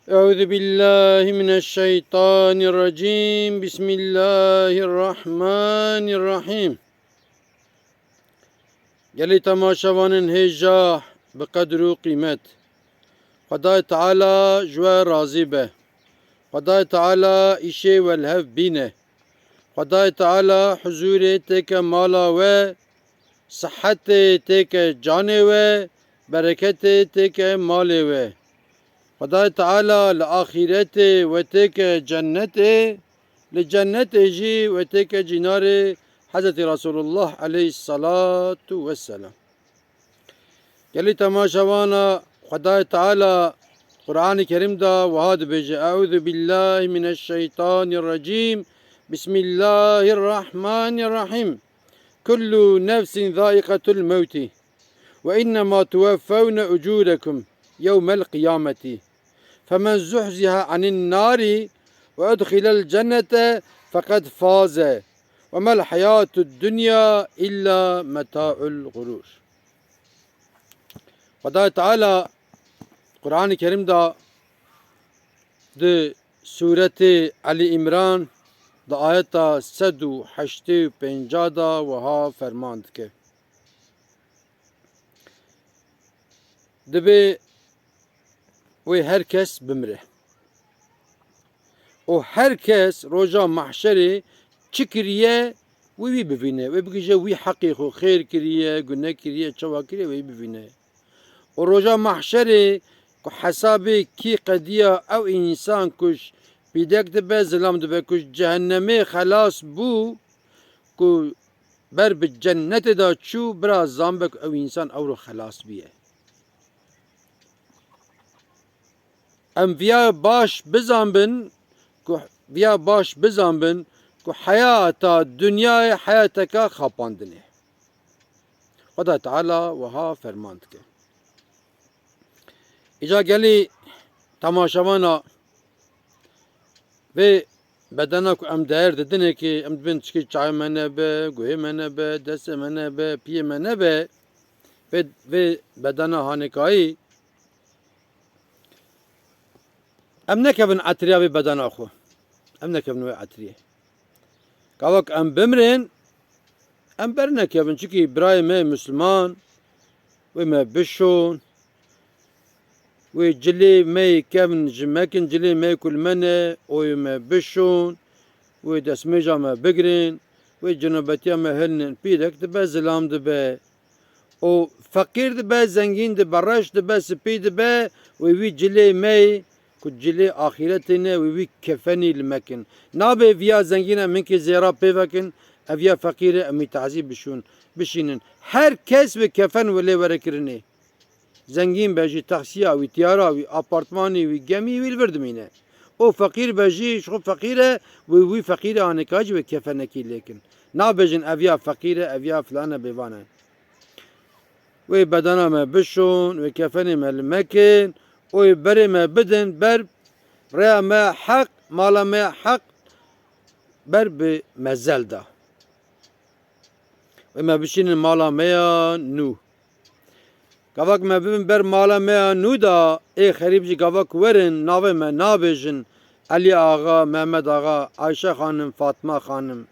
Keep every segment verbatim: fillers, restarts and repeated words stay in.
Euzu billahi mineşşeytanirracim. Bismillahirrahmanirrahim. Gelî temaşevanên hêja bi qedr û qîmet. Xwedayê Teala ji we razî be. Xwedayê Teala îşê we li hev bîne. Xwedayê Teala huzûrê têke mala we, sihetê têke canê we, bereketê têke malê we. Xwedayê Teala li axîretê we têke cennetê, li cennetê jî we têke cînarê Hezretî Resulullah aleyhissalatu vesselam. Gelî temaşevana, Xwedayê Teala Qur'anê Kerîm de wiha dibêje, Euzu billahi mineşşeytanirracim. Bismillahirrahmanirrahim. Kullu nefsin zaiqetul mewti. Ve innema tuveffevne ucurekum yevmel qiyameti. Femen zuhziha anin nari ve udxilel cennete feqed faze. Ve mel hayatud dunya illa meta'ul gurur. Xwedayê Teala Qur'anê Kerîm de di Sûretê Elî Îmran di ayeta sed û heştê û pênca de wiha ferman dike. Dibê wê her kes bimire. Û her kes roja mahşerê çi kiriye, wê wî bivîne. Wê bigije wî heqê xwe xêr kiriye, gune kiriye, çawa kiriye, wê wî bivîne. Û roja mahşerê ku hesabê kî qediya ew însan ku ji pîdek dibe, zilam dibe, ku ji cehennemê xelas bû, ku ber bi cennetê de çû, bira zanbe ku ew însan ewro xelas bûye. Em viya baş bizanbin ku, viya baş bizanbin ku heyata dinyayê heyateka xapandinê. Xweda Teala wiha ferman dike. Îca gelî temaşevana vê bedena ku em değer didinê ki em dibên çikî çayê me nebe, guhê me nebe, destê me nebe, piyê me nebe, vê, vê bedena hanekayî, em nekevin etiriya vê bedena xwe. Em nekevin wê etiriyê. Gava ku em bimrên, em bernekevin. Çikî birayê me Misliman, wê me bişon, wê cilê me yê kevn ji me kin, cilê me yê ku li me ne, oyê me bişon, wê destmêja me bigrin, wê cinobetiya me hilnin. Pîrek dibe, zilam dibe. Û feqîr dibe, zengîn dibe, reş dibe, spî dibe, wê wî cilê me yê ku cilê axîretê ne, wê wî kefenî li me kin. Nabê viya zengîn e min kê zêra pê vekin, ev ya feqîr e em wî tazî bişûn, bişînin. Her kes wê kefen wê lê were kirinê. Zengîn be jî taksiya wî, tiyara wî, apartmanî wî, gemî wî li vir dimîne. Û feqîr be jî, ji xwe feqîr e, wê wî feqîrê aneka jî wê kefenekî lêkin. Nabêjin ev ya feqîr e, ev ya filan e, bêvan e. Wê bedena me bişon, wê kefenê me li me kin, û wê berê me bidin ber rêya me heq, mala me heq ber bi mezel da. Wê me bişînin mala me ya nû. Gava ku me bibin ber mala me ya nû da, ê xerîb jî gava ku werin, navê me nabêjin Elî Axa, Mehmet Axa, Ayşe Xanim, Fatma Xanim.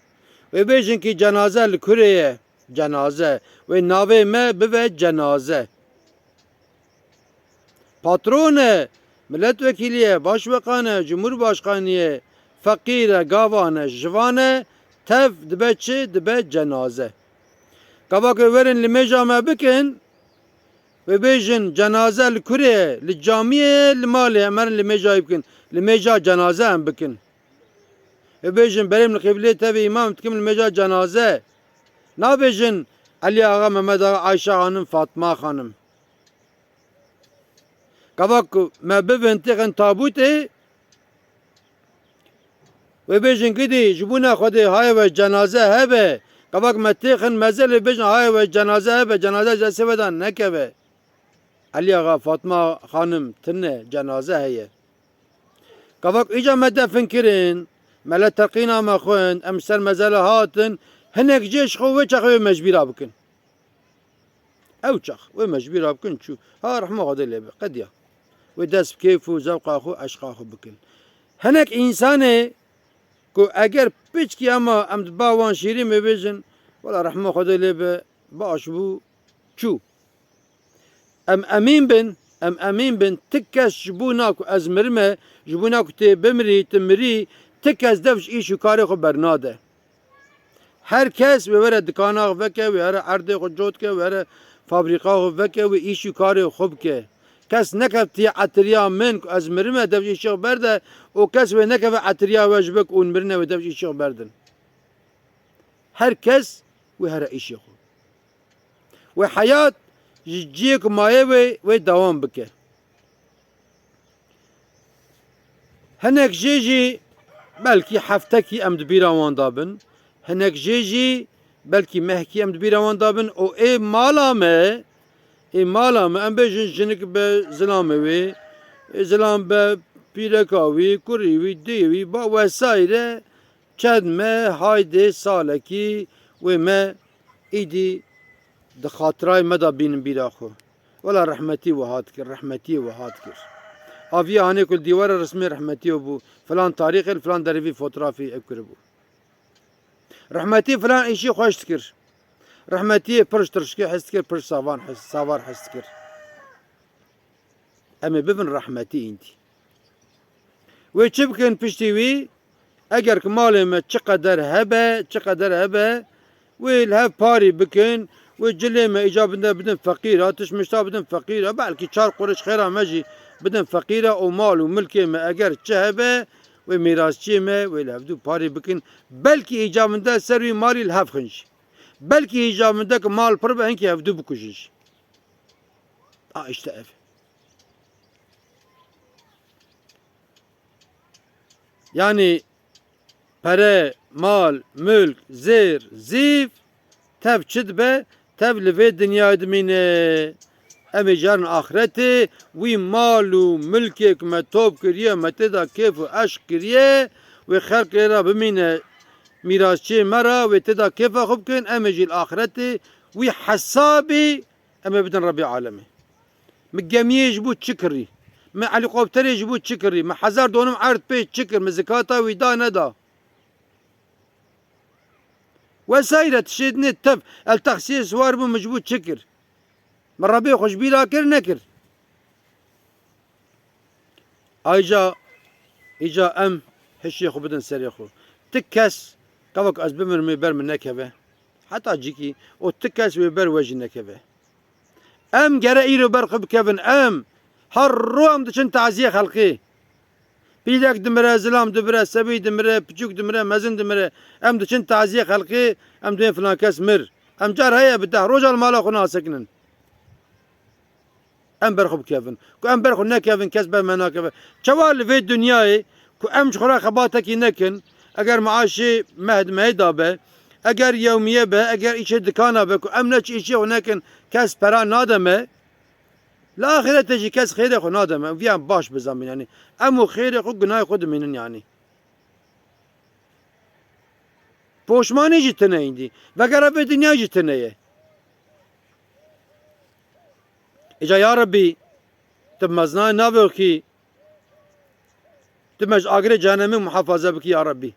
Wê bêjin kî cenaze li kurê ye. Cenaze. Wê navê me bibe cenaze. Patron e, miletwekîlî ye, başwekan e, cumhurbaşkanî ye, feqîr e, gavan e, jivan e, tev dibe çi? Dibe cenaze. Gava ku werin limêja me bikin, wê bêjin cenaze li kurê ye, li camiyê ye, li malê ye, em herin limêja wî bikin. Limêja cenaze em bikin. Wê bêjin berê min li qîblê tevî îmam dikim limêja cenaze. Nabêjin Elî Axa, Mehmet Axa, Ayşe Xanim, Fatma Xanim. Gava ku me bibin têxin tabûtê, wê bêjin gidî ji bona Xwedê haye we cenaze hebe. Gava ku me têxin mezelê bêjin haye we cenaze hebe, cenaze ji destê we de nekeve. Elî Axa, Fatma Xanim, tine cenaze heye. Gava ku îca me defin kirin, me li telqîna me xwend, em ji ser mezela hatin, hinek jê ji xwe wê çaxê wê me ji bîra bikin. Ew çax wê me ji bîra bikin çû. Ha rehma Xwedê lê be, qediya. wê dest bi kêf û zewqa xwe, eşqa xwe bikin. Hinek însanê ku eger piçkî ema em di ba wan şîrîn bibêjin, wela rehma Xwedê lê be, baş bû, çû. Em emîn bin, em emîn bin, ti kes ji bona ku ez mirime, ji bona ku tê bimirî, tu mirî, ti kes dev ji îş û karê xwe bernade. Her kes wê were dikana xwe veke, wê here erdê xwe cot ke, wê here fabrîka xwe veke, wê îş û karê xwe bike. Kes nekevtiye etiriya min ku ez mirime dev ji îşê xwe berde û kes wê nekeve etiriya we ji bo ku hûn mirine wê dev ji îşê xwe berdin. Her kes wê here îşê xwe. Wê heyat ji ciyê ku maye wê, wê dewam bike. Hinek jê jî belkî heftekî em di bîra wan de bin. Hinek jê jî belkî mehkî em di bîra wan de bin. Û ê mala me, ê mala me, em bêjin jinik be zilamê wê, ê zilam be pîreka wî, kurî wî, dê wî, ba wesaîre, çend me, haydê salekî wê me îdî di xatirayê me de bînin bîra xwe. Wela rehmetî wiha dikir, rehmetiyê wiha dikir. Aviya hanê ku li dîwara resmê rehmetiyê bû, filan tarîxê li filan derê vî fotoğrafî ev kiribû. Rehmetî filan îşî xweş dikir. Rehmetiyê pir ji tirşikê hez dikir, pir ji savan hez, savar hez dikir. Em ê bibin rehmetî îndî. Wê çi bikin piştî wî? Eger ki malê me çi qeder hebe, çi qeder hebe, wê li hev parî bikin, wê cilê me îcabinde bidin feqîra, tişmişta bidin feqîra, belkî çar qurîş xêra me jî bidin feqîra û mal û milkê me eger çi hebe, wê mîrasçiyê me, wê li hevdû parî bikin. Belkî îcabinde ser wî malî li hev xin jî. Belkî îcabinde ki mal pir be, hinkî hevdû bikujin jî. A işte ev. Yani pere, mal, mülk, zêr, zîv, tev çi dibe, tev li vê dinyayê dimîne. Em ê carin axretê, wî mal û milkê ku me top kiriye, me tê de kêf û eşq kiriye, wê xelkê re bimîne mîrasçiyê me re, wê tê de kêfa xwe bikin, em ê jî li axretê wî hesabî Em ê bidin Rebbê alemê. Mi gemiyê ji bo çi kirî? Mi helîkopterê ji bo çi kirî? Mi hezar donim erd pê çi kir? Mi zikata wî da neda? Wesaîre tişê dinê tev el taksiyê siwar bû, mi ji bo çi kir? Mi Rebbê xwe ji bîra kir, nekir? Ayca, îca em hişê xwe bidin serê xwe. Ti kes, qewek ez bimirim, wê ber min nekeve. Heta cîkî, û ti kes wê ber we jî nekeve. Em gere îro ber xwe bikevin, em. Her ro em diçin taziyê xelkê. Pîlek dimire, zilam dimire, sebî dimire, piçûk dimire, mezin dimire. Em diçin taziyê xelkê, em dibên filan kes mir. Em car heye bi deh roja li mala xwe nasekinin. Em ber xwe bikevin. Ku em ber xwe nekevin, kes ber me nakeve. Çawa li vê dinyayê ku em ji xwe re xebatekî nekin, eger maaşê me di me da be, eger yewmiye be, eger îşê dikana be, ku em neçi îşê xwe nekin, kes pera nade me, li axirete jî kes xêrê xwe nade me. Viyan baş bizanbin, yanî em û xêrê xwe, gunahê xwe dimînin, yanî. Poşmanî jî tune îndî. Vegera vê dinya jî tune ye. Îca ya Rebbî, tu mezinayê navê xwe kî, tu me ji agirê cehenemê muhafaze bikî ya Rebbî.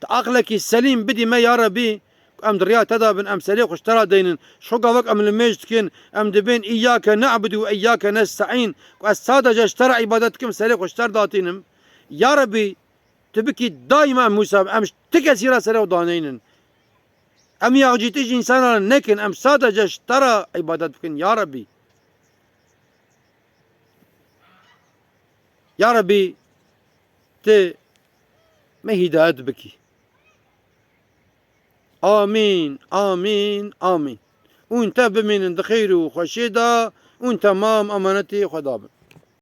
Tu aqlekî selîm bidî me ya Rebbî, ku em di riya te de bin, em serê xwe ji te re deynin. Ji xwe gavek em limêj dikin, em dibên îyyake ne'budu ve îyyake nesta'în, ku ez sadece ji te re îbadet dikim, serê xwe ji te re datînim. Ya Rebbî, tu bikî daîma em wisa bin, em ji ti kesî re serê xwe daneynin. Em yaxcîtî ji însana re nekin, em sadece ji te re îbadet bikin, ya Rebbî. Ya Rebbî, tu me hîdayet bikî. Amîn, amîn, amîn. Ûn te bimînin di xêr û xweşiyê de, ûn temam emanetî Xweda bin.